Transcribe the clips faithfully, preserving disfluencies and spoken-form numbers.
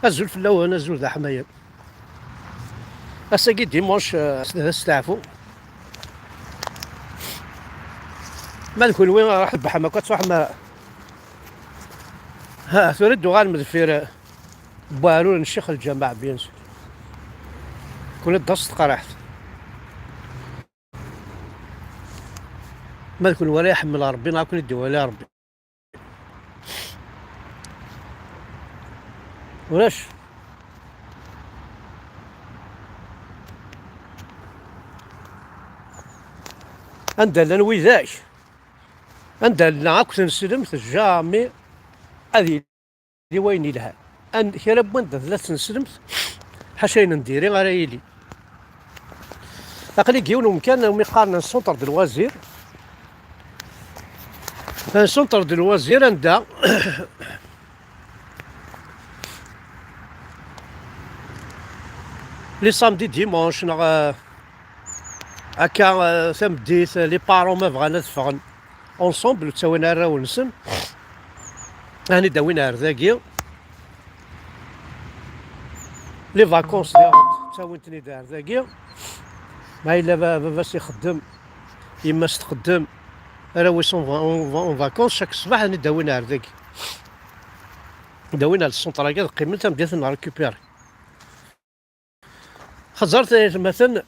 Azul fell-awen, azul d aḥmayan. Ass-agi dimanche, eh, s-, d asteɛfu. Ma d kunwi, ruḥ tbeḥḥem akk, ad truḥem, eh, ha, tura d-uɣalem deffir, eh, Buɛrur n Ccix Lǧameɛ, bien sûr. Kunwi d ass teqreḥt. Ma d kunwi ara iḥemmel Ṛebbi, neɣ ad ken-id-iwali Ṛebbi. Ulac. Anda llan widak? Anda llan akk tneslemt, jamais ad yili wayen yelhan. An-, kra n wanda tella tneslemt, ḥaca ayen n diri ara yili. Aql-i deg yiwen umkan umi qqaren un centre de loisirs. Un centre de loisirs anda les samedis, dimanche, neɣ, euh, akka, euh, tameddit, euh, les parents ma bɣan ad ffɣen ensemble, ttawin arraw-nsen, ad d-awin ar dagi. Les vacances diɣen ttawin-ten-id ar dagi. Ma yella ba-, baba-s ixeddem, yemma-s txeddem, arraw-is en va-, en va-, en vacances, chaque ṣṣbeḥ ad d-awin ar dagi. Ad d-awin ar le centre-agi, ad qqimen tameddit n récupérer. Xeẓẓret ay atmaten,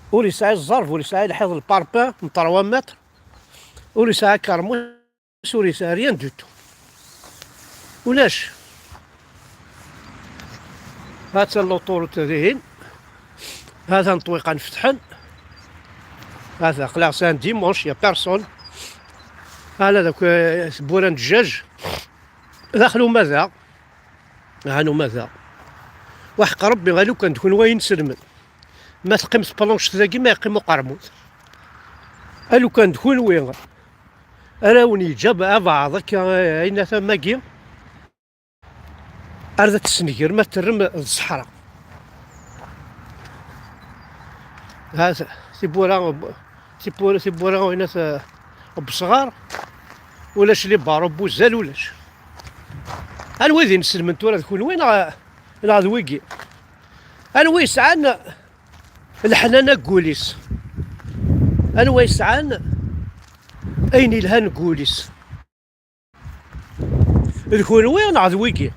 ur yesɛi ẓẓerb, ur yesɛi lḥiḍ, le parpaing n trois mètres, ur yesɛi akermus, ur yesɛi rien du tout. Ulac. Ha-tt-an l'autoroute dihin. Ha-t-an ṭṭwiqan fetḥen. Ha-t aql-aɣ c'est un dimanche, y a personne. Ala dak, eh, tewwura n ddjaj. Daxel umadaɣ. Ɛan umadaɣ. Waḥeq Rebbi, a lukan d kunwi ay inselmen. Ma teqqim tplanche dagi, ma yeqqim uqermud. A lukan d kunwi ara wen-yeǧǧ ab-, abeɛḍ akka, eh, ayen a tama-agi, ar d tesnegrem, ad terrem d ṣṣeḥra. Ha tiwwura, tiwwura, tiwwura, ayen a t-, n wesɣar, ulac les barreaux n wuzzal, ulac. Anwa i d inselmen tura, d kunwi neɣ, neɣ d wigi? Anwa yesɛan leḥnana deg wul-is? Anwa yesɛan ayen yelhan deg wul-is? D kunwi neɣ d wigi?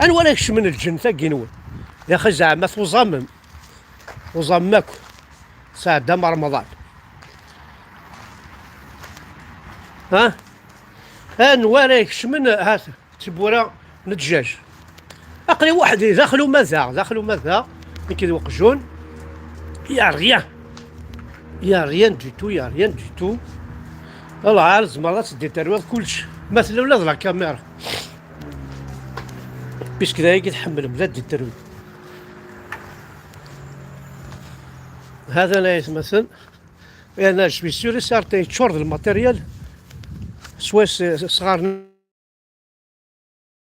Anwa ara ikecmen lǧennet-agi-nwen? Yaxi zeɛma tuẓamem. Tuẓamem akk. Sɛeddam Remḍan. Ha? Anwa ara ikecmen, ha-t. Tiwwura n ddjaj. Aql-i weḥd-i, daxel umadaɣ, daxel umadaɣ, nekk d uqjun. Y a rien. Y a rien du tout, y a rien du tout. Lɛar, tzemreḍ ad teddiṭerwiḍ kullec. Ma tella ula d la caméra. Puisque d ayagi tḥemmlem, la teddiṭerwi. Hatan ay atmaten. Yerna je suis sûr et certain yeččur d lmatéryal. Swayes s-, sɣaren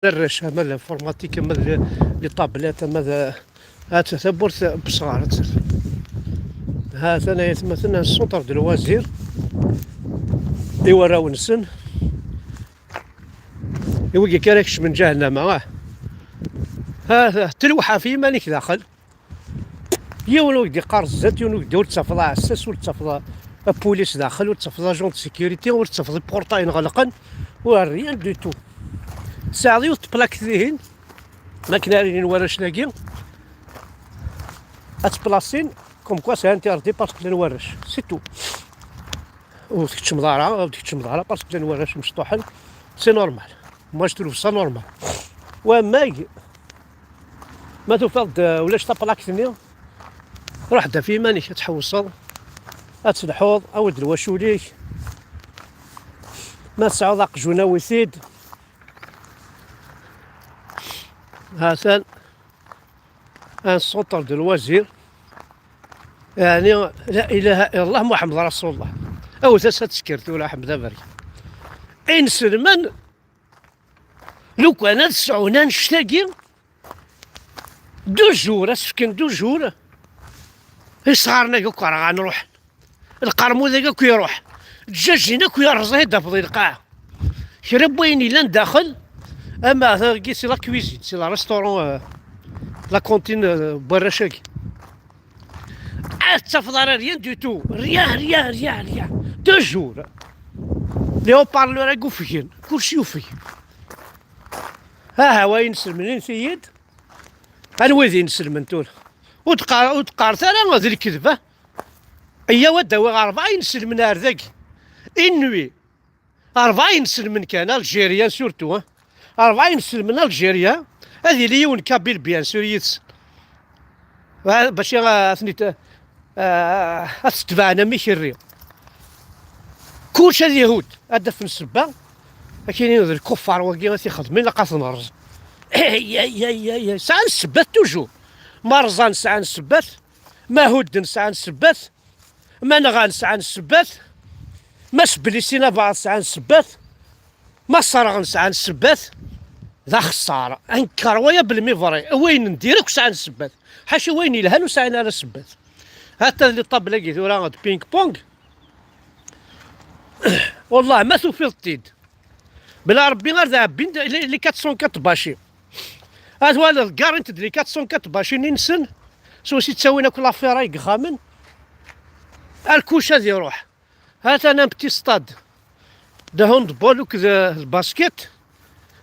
arrac, ama d l'informatique, ama d les, les tablettes, ama d, ha-tt-a tawwurt n wesɣar, ha-tt-a. Ha-t-an ay atmaten, un centre de loisirs i warraw-nsen. I wigi kan ara kecmen ǧahennama, ah. Ha-t-a, telweḥ ɣef yiman-ik daxel. Yiwen ur k-d-iqqar zdat, yiwen ur k-d-, ur d-tafeḍ aɛessas, ur d-tafeḍ apulis daxel, ur d-tafeḍ agent de sécurité, ur d-tafeḍ iportayen ɣelqen, ur rien du tout. Tesɛiḍ yiwet tplakt dihin, makken ara ilin warrac-agi, ad tplasin, comme quoi c'est interdit parce que llan warrac, c'est tout. Ur tkeččmeḍ ara, ur tkeččmeḍ ara parce que llan warrac mecṭuḥen, c'est normal. Moi, je trouve ça normal. Wamag, ma tufiḍ-d, uh, ulac taplakt-nni, ruḥ-d ɣef yiman-ik ad tḥewseḍ, ad telḥuḍ, awi-d lwacul-ik. Ma tesɛuḍ aqjun, awi-t-id. Ha-t-an, un centre de loisirs. Yeɛni, la ilaha illallah Muḥemmed Rasulullah. Awet-as ad tekker tura, Ḥmed Aberkan. Inselmen, lukan ad sɛun annect-agi, deux jours, ad s-fken deux jours, isɣaren-agi akk rɣan ruḥen. Lqermud-agi akk iruḥ. Ddjajin akk yerẓa i d-tafeḍ i lqaɛa. Kra n wayen yellan daxel, ama tagi c'est la cuisine, c'est le restaurant, euh, la cantine, euh, n warrac-agi. Ah, tettafeḍ ara rien du tout, rien, rien, rien, rien. Deux jours. Les haut-parleurs-agi ufgen, kulci yufeg. Aha, wa inselmen, init-iyi-d. Anwa i d inselmen tura? Ur d-qqar-, ur d-qqaret ara d lkedba. Iyyaw ad d-awiɣ rebɛa inselmen ar dagi. Inwi. Rebɛa inselmen kan, Algériens surtout, hein. Rebɛa inselmen Algériens, ad yili yiwen Kabyle, bien sûr, yid-sen. Ba-, bac a, a ten-id-, a, ad t-tebɛen am ikerri. Kulci ad ihudd, ad d-afen ssebba, akken d lkuffar wagi ad t-ixedmen, ilaq ad ten-rẓen. Ay, ay, ay, ay, ay. Sɛan ssebbat toujours. Ma rẓan sɛan ssebbat, ma hudden sɛan ssebbat, ma nɣan sɛan ssebbat, ma sblisin abaɛḍ sɛan ssebbat, ma sserɣen sɛan ssebbat. D axeṣṣar. Anker waya belmi bɣi. Wayen n dir akk sɛan ssebbat. Ḥaca wayen yelhan ur sɛin ara ssebbat. Hatta di ṭṭabla-agi tura d ping-pong. Wallah, ma tufiḍ-t-id. Bla Rebbi ar d ɛebbin les, les quatre cent quatre bacin. Ad twaliḍ ggarint-d les quatre cent quatre bacin-nsen, s wacu i ttawin akk l'affaire-a deg yexxamen. Ar kuc ad iruḥ. Hatan un petit stade de handball akked, euh, basket.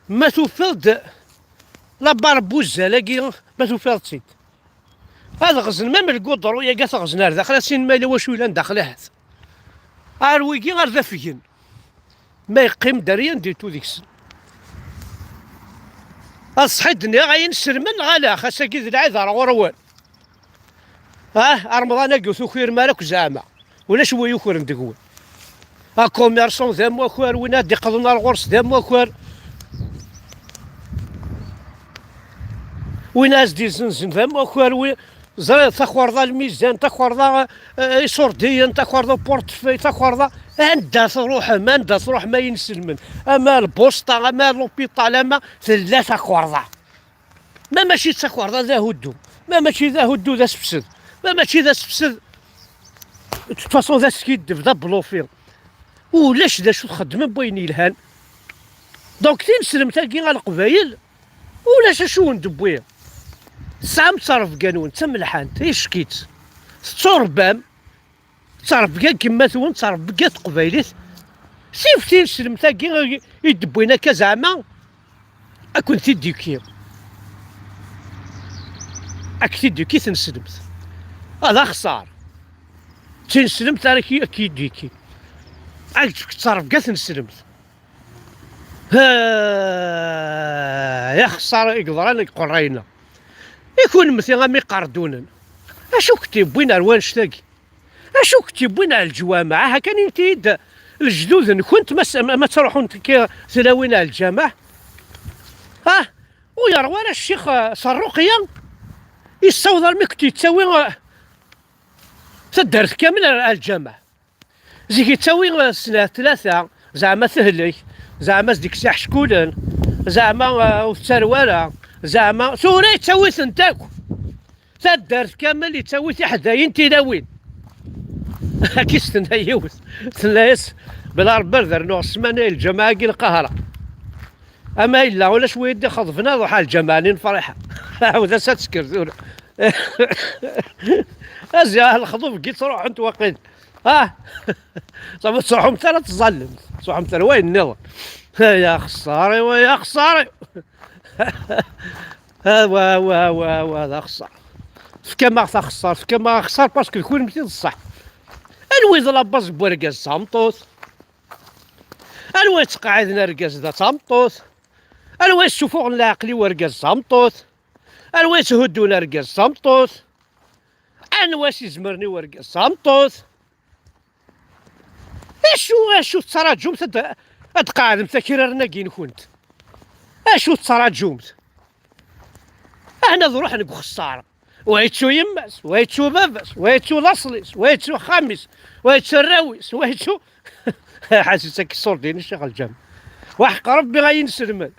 Ma tufiḍ-d la barre n wuzzal-agi, ma tufiḍ-tt-id. Ad ɣzen même lgudru-agi, ad t-ɣzen ar daxel, ad ssinen ma yella wacu yellan daxel ahat. Ar wigi ar d afgen. Ma yeqqim-d rien du tout deg-sen. Ad ṣṣeḥ i d-nniɣ, ay inselmen, neɣ ala, ass-agi d lɛid ar ɣur-wen. Ah, Remḍan-agi ur tukirem ara akk zeɛma. Ulac wi yukren deg-wen. Akummerṣan d amakar, win ad d-iqḍen ar ɣur-s d amakar. Win ad s-d-izenzen d amakar, wi, ẓriɣ, takerḍa lmizan, takerḍa, eh, iṣurdiyen, takerḍa portefeuille, takerḍa, anda truḥem, anda truḥem ay inselmen, ama lbusṭa, ama lupiṭal, ama tella takerḍa. Ma mačči d takerḍa d ahuddu, ma mačči d ahuddu d asefsed, ma mačči d asefsed, de toute façon d askiddeb, d ablufi. Ulac d acu txeddmem n wayen yelhan. Donc tineslemt-agi a Leqbayel, ulac acu wen-d-wwi. Tesɛam ttrebga-nwen d tamelḥant, ticki-tt. Tetturebbam. Ttrebga n yemma-twen, ttrebga n teqbaylit. Sif tineslemt-agi i d-wwin akka zeɛma ad ken-t-id-yefki. Ad k-t-id-yefki tineslemt. Ah, d axeṣṣar. D tineslemt ara k-, ad k-id-yefki. Ad k-tefk ttrebga tineslemt. Ha, ya xeṣṣar i yeḍran deg qerray-nneɣ. I kunemti am iqerdunen, acu k-d-iwwin ar wanect-agi? Acu k-d-iwwin ar leǧwameɛ? Aha kan init-iyi-d lejdud-nkent ma s-, ma ttruḥunt k-, tlawin ar lǧameɛ? Ah, ur yeṛwa ara ccix, eh, s ṛṛuqya, yessaweḍ armi k-d-yettawi, eh, taddart kamel ar, ar lǧameɛ. Zik yettawi, eh, snat, tlata, zeɛma tehlek, zeɛma s-d-ikkes iḥeckulen, zeɛma, eh, ur tettarew ara, zeɛma tura yettawi-tent akk. Taddart kamel yettawi tiḥdayin tilawin. Akka i s-tenna yiwet. Tenna-yas, bla Rebbi ar d rnuɣ ssmana i lǧameɛ-agi lqahra. Ama yella ulac wi d-ixeḍben ad ruḥ ar lǧameɛ-nni n Friḥa. Ɛawed-as ad tekker tura. Azi, ah, lexḍub-agi ttruḥunt waqil. Ah! Sabu ttruḥumt ara tẓallemt. Ttruḥumt ar wayen nniḍen. Ya xeṣṣar-iw, ya xeṣṣar-iw. Awa, awa, awa, awa, d axeṣṣar. Tefkam-aɣ-t axeṣṣar, tefkam-aɣ axeṣṣar parce que d kunemti d ṣṣeḥ. Anwa i d la base n wergaz d tameṭṭut? Anwa yettqeɛɛiden argaz d tameṭṭut? Anwa yessufuɣen leɛqel i wergaz d tameṭṭut? Anwa yetthuddun argaz d tameṭṭut? Anwa s-izemren i wergaz d tameṭṭut? Acu, acu tettṛaǧumt ad, ad tqeɛɛdemt akraren-agi-nkent? Acu tettṛaǧumt? Aḥna ad ruḥen deg uxeṣṣar. Wa yettu yemma-s, wa yettu baba-s, wa yettu laṣel-is, wa yettu axxam-is, wa yettu arraw-is, wa yettu. Ḥasis akka ṣṣurdin i Ccix Lǧam. Wa ḥeqq Rebbi ay inselmen.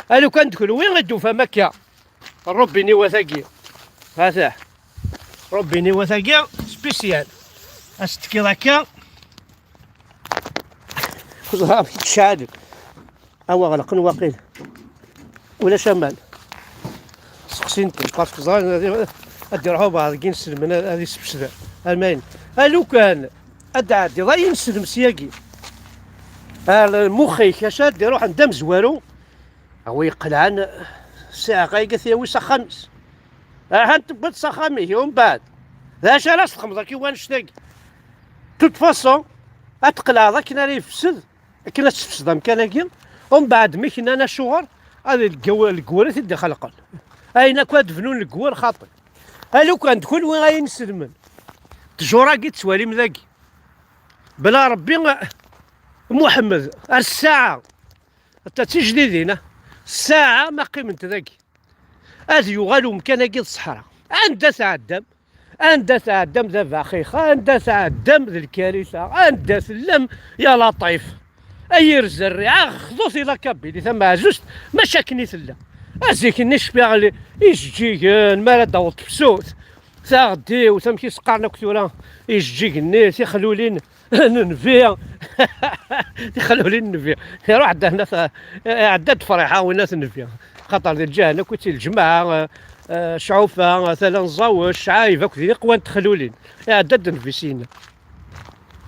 A lukan d kunwi i d-tufam akka. Rubini wa tagi. Atah. Rubini wa tagi, spécial. Ad s-tekkiḍ akka. Ẓra mi tceɛlen. Awa ɣelqen waqil. Ulac aman. Seqsin-ten, parce que ẓran ad, ad iruḥ ubeɛḍ deg inselmen ad, ad isefsed. Almayen. A lukan ad d-ɛeddiḍ ay inselm syagi. Ar lmux-ik, acu ad d-iruḥen d amezwaru. A wi iqelɛen ssiɛqa-agi ad t-yawi s axxam-is. Ahan tewwiḍ s axxam-ik, umbeɛd. D acu ara s-txedmeḍ akka i wannect-agi? De toute façon, ad tqelɛeḍ akken ara yefsed, akken ad tefsed amkan-agi, umbeɛd mi k-nnan acuɣer, ad legw-, legwur i t-id-ixelqen. Ayen akk ad d-bnun legwur xaṭi. A lukan d kunwi ay inselmen. Ttjur-agi tettwalim dagi. Bla Rebbi, Muḥemmed, ar ssaɛa, ata d tijdidin, ah. Ssaɛa ma qqiment dagi. Ad yuɣal umkan-agi d ṣṣeḥra. Anda tɛeddam? Anda tɛeddam d abaxix? Anda tɛeddam d lkarita? Anda tellam ya Laṭif? Ay irza rriɛa, xḍut i la Kabylie tameɛzuzt, mačči akken i tella. A zik-nni cfiɣ li-, ijeǧǧigen, mi ara d-taweḍ tefsut, taɣdiwt, amek i s-qqaren akk tura, ijeǧǧigen-nni, tixlulin n nnbi, tixlulin n nnbi. Iruḥ-d hna ta-, iɛedda-d Friḥa, winna n nnbi. Xaṭer di lǧiha-nni akk i tt-, lǧemɛa, eh, eh, Cɛufa, eh, tala n Ẓawec, Cɛayb, akk din i qwant texlulin. Iɛedda-d nnbi syin.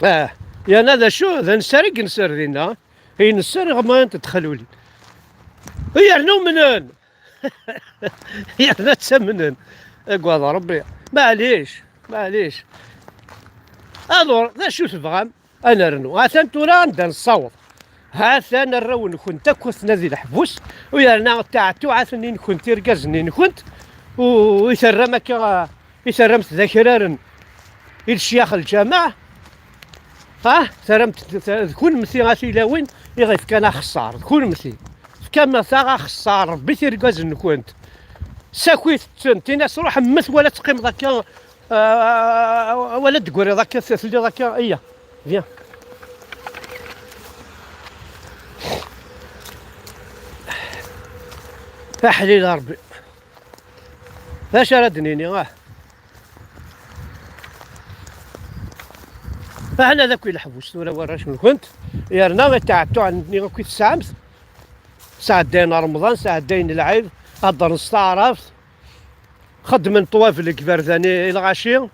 Ah, yerna d acu? D anser i yenser dinna. Yenser iɣemran n texlulin. Yerna umnen! Yerna ttamnen. Agad Rebbi. Maɛlic, maɛlic. Alors, d acu tebɣam? Ad nernu. Atan tura anda nessaweḍ. Atan arraw-nkent akk aten-a di leḥbus. U yerna taɛtuɛat-nni-nkent, irgazen-nkent, u i terram akka, i terramt d akraren i lecyax lǧameɛ. Ha? Terramt d, d, d kunmti a tilawin i ɣ-ifkan axeṣṣar, d kunmti. Fkamt-aɣ axeṣṣar, Rebbi tirgazen-nkent. Sakit-tent, in-as ruḥ mmet wala teqqimeḍ akka, ah, wala d-tegriḍ akka, telliḍ akka, iya, viens. Aḥlil a Rebbi. D acu ara d-nini, ah? Ahna d akk i leḥbus tura warrac-nkent, yerna i tɛettuɛen-nni akk i tesɛamt, sɛeddayen Remḍan, sɛeddayen lɛid, heddren s taɛrabt, xeddmen ṭwabel deg iberdan i, i lɣaci.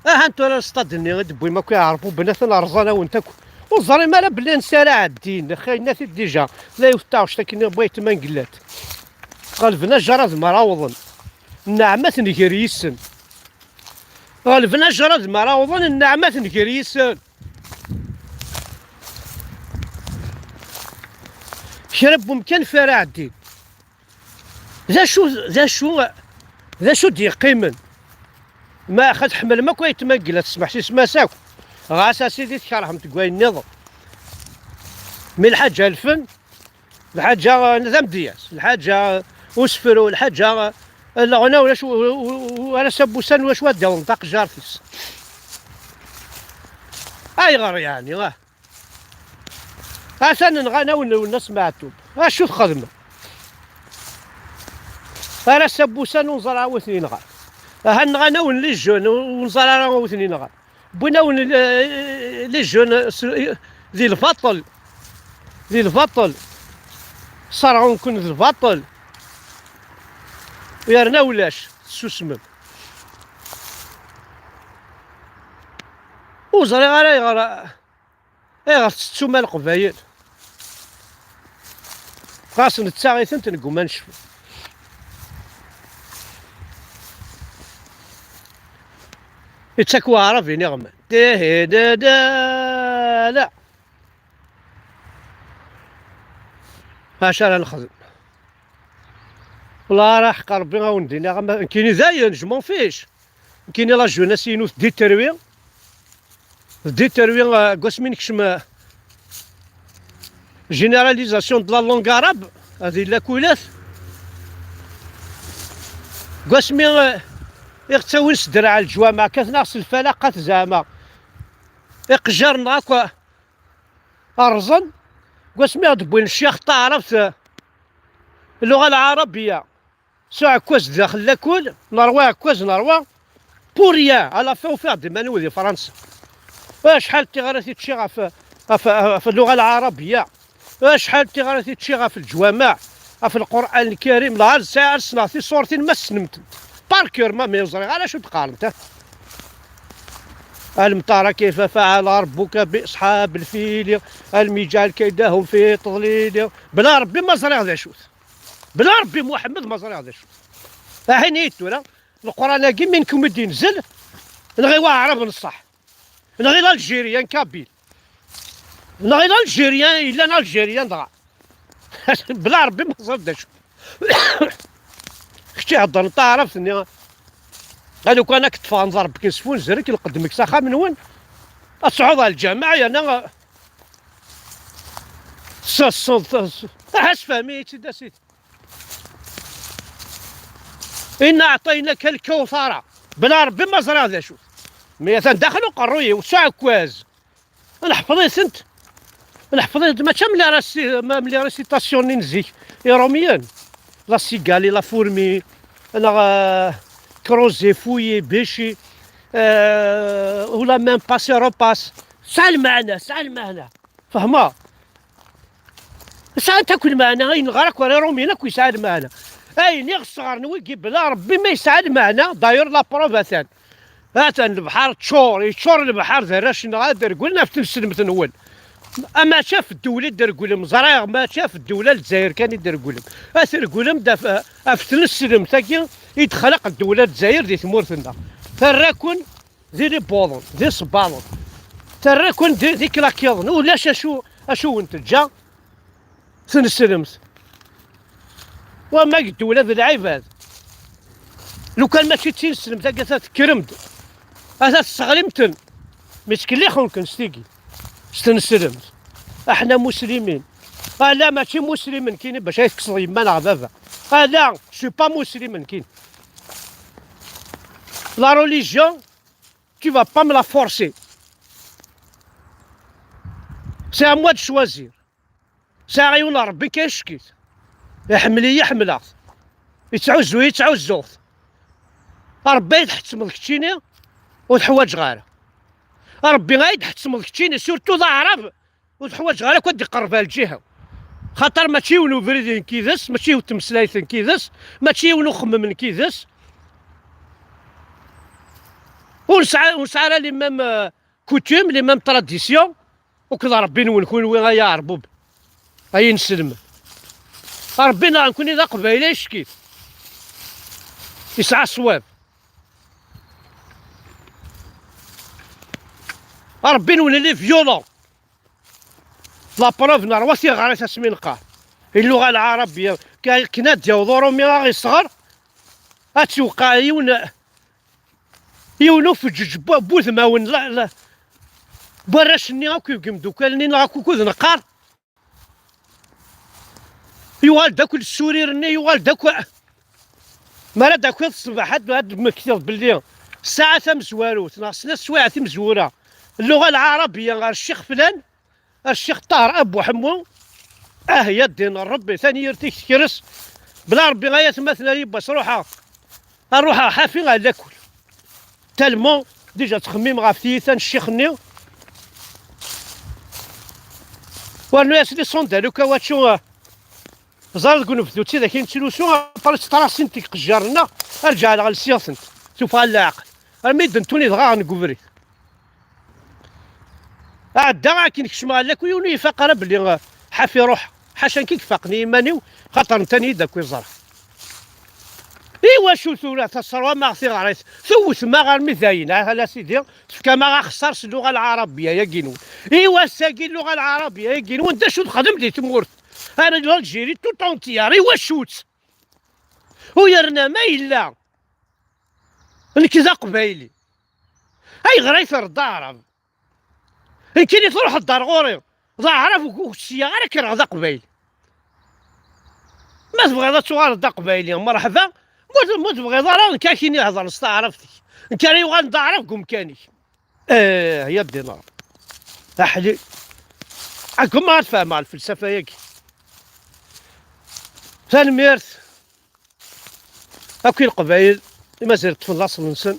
Ahan tura lestad-nni i d-tewwim akk iɛerbuben, atan rẓan-awent akk. Ur ẓrim ara belli ansi ara ɛeddin, xayen-at-id dija, la yiwet taɣect akken n wayt Mangellat. Ɣelben ajarad mi ara awḍen, nneɛma tnger yis-sen. Ɣelben ajarad mi ara awḍen, nneɛma tnger yis-sen. Kra n wemkan f ara ɛeddin. D acu, d acu, d acu d-yeqqimen? Ma xa tḥemmlem akk ayt Mangellat, tesmeḥsisem-as akk. Ɣas a sidi tkerhem deg wayen nniḍen. Mi lḥaǧa lfen, lḥaǧa, eh, d amedyaz, lḥaǧa, eh, usefru, lḥaǧa, eh, leɣna, ulac u-, u-, u-, ara s abusan, ulac wa d-yawen taqejjart-is. Ayɣer yeɛni, ah? Atan nɣan-awen Lwennas Smeɛtub. Acu txedmem? Ara s abusan ur nẓer ara wi ten-inɣan. Aha nɣan-awen les jeunes ur nẓer ara wi ten-inɣan. Wwin-awen l-, les jeunes s-, di lbaṭel. Di lbaṭel. Ṣerɣen-ken d lbaṭel. Yerna ulac. Tessusmem. Ur ẓriɣ ara ayɣer. Ayɣer tettettum a Leqbayel? Ɣas nettaɣ-itent, negguma necfu. Ittak Waɛrab iniɣman. Tihi da da la. Acu ara nexdem? Wala ara ḥeqqa Rebbi a wen-d-iniɣ, ama nekkini dayen, je m'en fiche. Nekkini la jeunesse-inu teddi terwi. Teddi terwi, eh, deg wasmi nekcem, eh, généralisation de la langue arabe, eh, di lakulat. Deg wasmi, eh, i ɣ-ttawin s ddreɛ leǧwameɛ, kkaten-aɣ s lfalaqat zeɛma. Iqejjar-nneɣ akk, eh, rẓen. Deg wasmi i ɣ-d-wwin ccix taɛrabt, eh, اللغة العربية. S uɛekkaz daxel lakul, nerwa aɛekkaz, nerwa. Pour rien, à la fin ufiɣ-d iman-iw di Fransa. Acḥal n tiɣrit i ččiɣ ɣef, ɣef, ɣef اللغة العربية. Acḥal tiɣrit i ččiɣ ɣef leǧwameɛ, ɣef Lqur'an Lkarim, la ar sɛiɣ, ar ssneɣ tiṣurtin ma ssnemt-tent. Par cœur, ma, ma ur ẓriɣ ara acu d-qqarent, ah. ألم تر كيف فعل ربك بأصحاب الفيل ألم يجعل كيدهم في تضليل. Bla Ṛebbi ma ẓriɣ d acu-t. Bla Ṛebbi Muḥemmed ma ẓriɣ d acu-t. Aḥin-iyi tura, Leqran-agi mi nekkni d-inzel, nɣil Aɛrab n ṣṣeḥ. Nɣil Algérien kabyle. Nɣil Algérien, yellan Algérien dɣa. Bla Ṛebbi ma ẓriɣ d acu. Kečč iheddren taɛrabt-nni. A lukan ad k-ṭṭfeɣ nḍerb-k sfunzer-ik, lqeddem-ik s axxam-nwen. Ad tesɛuḍ ɣer lǧameɛ, yerna s-, s-, s-, aha sefhem-iyi-tt-id a sidi. إنا أعطيناك الكوثر. Bla Ṛebbi ma ẓriɣ d acu-t. Mi atan daxel uqerruy-iw s uɛekkaz. Nḥefḍ-itent. Nḥefḍ-itent mačči am les réci-, am les récitations-nni n zik, Iṛumyen. La cigale, la fourmi, neɣ, euh, creuser, fouiller, bêcher, euh, ou la même passer, repasser. Tesɛa lmeɛna, tesɛa lmeɛna. Fehmeḍ? Sɛant akk lmeɛna, ayen ɣer akk ara Iṛumyen akk yesɛa lmeɛna. Ayen i ɣ-sɣern wigi bla Ṛebbi ma yesɛa lmeɛna, d'ailleurs la preuve atan. Atan lebḥer ččur, yeččur lebḥer d arrac-nneɣ ad d-regglen ɣef tneslemt-nwen. Mačči ɣef ddewla i d-regglen, ẓriɣ, mačči ɣef ddewla n Lezzayer kan i d-regglen. Ad tregglemt ɣef, ɣef tneslemt-agi i d-texlaq ddewla n Lezzayer di tmurt-nneɣ. Terra-ken d ilibuḍen, d isebbaḍen. Terra-ken d, d iklakiḍen. Ulac acu, acu wen-teǧǧa tneslemt. Wama deg ddewla d lɛibad. Lukan mačči d tineslemt, akka ata tekkrem-d. Ata tesseɣlim-ten. Mi ttkellixen-ken s tigi. S tneslemt. Aḥna muslimin. Ala, mačči muslimen kini bac ay tekkseḍ yemma neɣ baba. Ala, je suis pas muslimen kini. La religion, tu vas pas me la forcer. C'est à moi de choisir. Sɛiɣ yiwen n Ṛebbi kan ccek-it. Iḥemmel-iyi, ḥemmleɣ-t. Yettɛuzzu-iyi, ttɛuzzuɣ-t. Ṛebbi ay tḥettmeḍ keččini, ur t-ḥwaǧeɣ ara. Ṛebbi ay tḥettmeḍ keččini, surtout d Aɛrab, ur t-ḥwaǧeɣ ara akk ad d-iqerreb ar lǧiha-w. Xaṭer mačči yiwen ubrid nekk yid-s, mačči yiwet tmeslayt nekk yid-s, mačči yiwen uxemmem nekk yid-s. Ur nesɛa, ur nesɛa ara les mêmes, euh, coutumes, les mêmes traditions, akked Ṛebbi-nwen kunwi ay aɛerbub, ay ineslem. Ṛebbi-nneɣ nekkni d aqbayli ay ccek-it. Yesɛa ṣṣwab. Ṛebbi-nwen il est violent. La preuve, nerwa tiɣrit asmi neqqar. Illuɣa lɛarabiya, akken ad d-yaweḍ uṛumi ad ɣ-isɣer, ad tewqeɛ yiwen, yiwen ufeǧǧeǧ n wudmawen, la, la, n warrac-nni akk, deg imeddukal-nni neɣ akk ukud neqqar. Yuɣal-d akk lessurir-nni, yuɣal-d akk. Mi ara d-takiḍ ṣṣbeḥ, ad, ad d-temmektiḍ belli ssaɛa tamezwarut neɣ snat swayeɛ timezwura, lluɣa lɛarabiya ar ccix flan, ar ccix Ṭaher Abu Ḥemmu, ah ya ddin n Ṛebbi, tanyirt-ik tekres, bla Ṛebbi ay atmaten ar yiwwas ruḥeɣ, ar ruḥeɣ ḥafi ar lakul. Tellement déjà ttxemmim ɣef tiyita n ccix-nni. Wernu-yas les sondalu kawaču, ah, ẓer deg unebdu d tidak i nettlusu, après tettṛasin tiqejjar-nneɣ, ar ǧeɛleɣ lsiɣ-tent, tufa leɛqel. Armi d-ntuni dɣa ɣer deg ubrid. Ɛedda akken kecmeɣ ɣer lakul, yiwen ur ifaq ara belli, ah, ḥafi ruḥ. Ḥaca nekk i ifaqen i yiman-iw, xaṭer ntani-d akk iẓra. Iwacu tura tesserwam-aɣ tiɣrit, tewtem-aɣ armi dayen, ah, ala sidi, tefkam-aɣ axeṣṣar s lluɣa lɛarabiya-yagi-nwen. I wass-agi lluɣa lɛarabiya-yagi-nwen, d acu texdem di tmurt? Ar l'Algérie tout entière, iwacu-tt? U yerna ma yella nekk d aqbayli, ayɣer ay terreḍ aɛrab? Nekkini truḥeḍ-d ar ɣur-i d aɛrab, ur, ur k-sliɣ ara kkreɣ d aqbayli. Ma tebɣiḍ ad tuɣaleḍ d aqbayli, merḥba. Ma ur, ma ur tebɣiḍ ara, nekk ad k-ini hedren s taɛrabt-ik. Nekk ara yuɣalen d aɛrab deg umkan-ik. Eh, ya ddin Ṛebbi. Aḥlil. Ɛegma ad fehmeɣ lfelsafa-yagi. Tanemmirt. Akk i Leqbayel, i mazal ṭṭfen laṣel-nsen.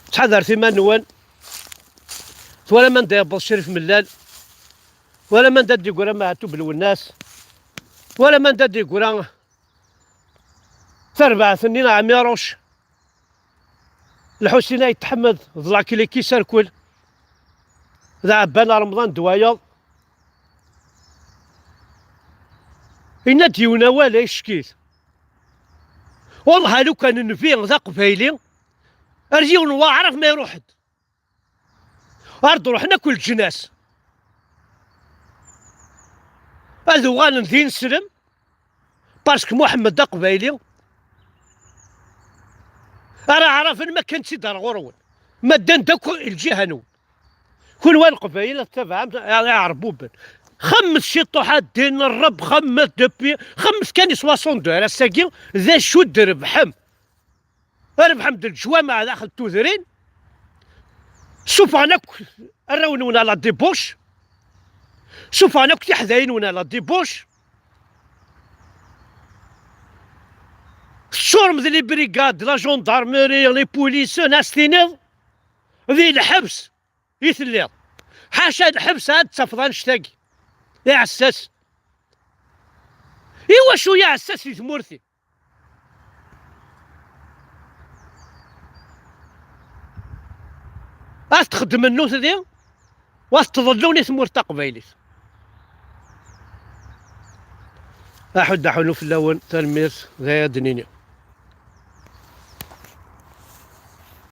Ttḥadaret iman-nwen. Twalam anda yewweḍ Crif Mellal? Wala manda d-yegra Meɛtub Lwennas, wala manda d-yegra tarbaɛt-nni n Ɛmiruc, Lḥusin Ayt Ḥmed d Lakiliki Serkul, d Ɛebban Remḍan d wayeḍ. Yenna-d yiwen awal, ay ccekit. Wellah, a lukan nnbi d aqbayli, ar yiwen waɛrab ma iruḥ-d. Ar d-ruḥen akk leǧnas. Ad uɣalen d ineslem, parce que Muḥemmed d aqbayli. Ara ɛrafen ma kkan-tt-id ar ɣur-wen. Ma ddan-d akk lǧiha-nwen. Kunwi a Leqbayel ad tettabaɛem iɛerbuben. Xemmet ciṭuḥ a ddin Ṛebb, xemmet depuis, xemmet kan i soixante-deux ar ass-agi, d acu d-trebḥem? Rebḥem-d leǧwameɛ daxel tudrin, suffɣen akk arraw-nwen à la débauche, suffɣen akk tiḥdayin-nwen à la débauche, teččurem d les brigades, la gendarmerie, les polices, ad s-tiniḍ di lḥebs i telliḍ. Ḥaca lḥebs ad tafeḍ annect-agi. Iɛessas. Iwacu iɛessas di tmurt-i? Ad t-txeddmen nutni, u ad t-tḍellun i tmurt taqbaylit. Aḥuddu aḥunnu fell-awen, tanemmirt, d aya ad d-nini.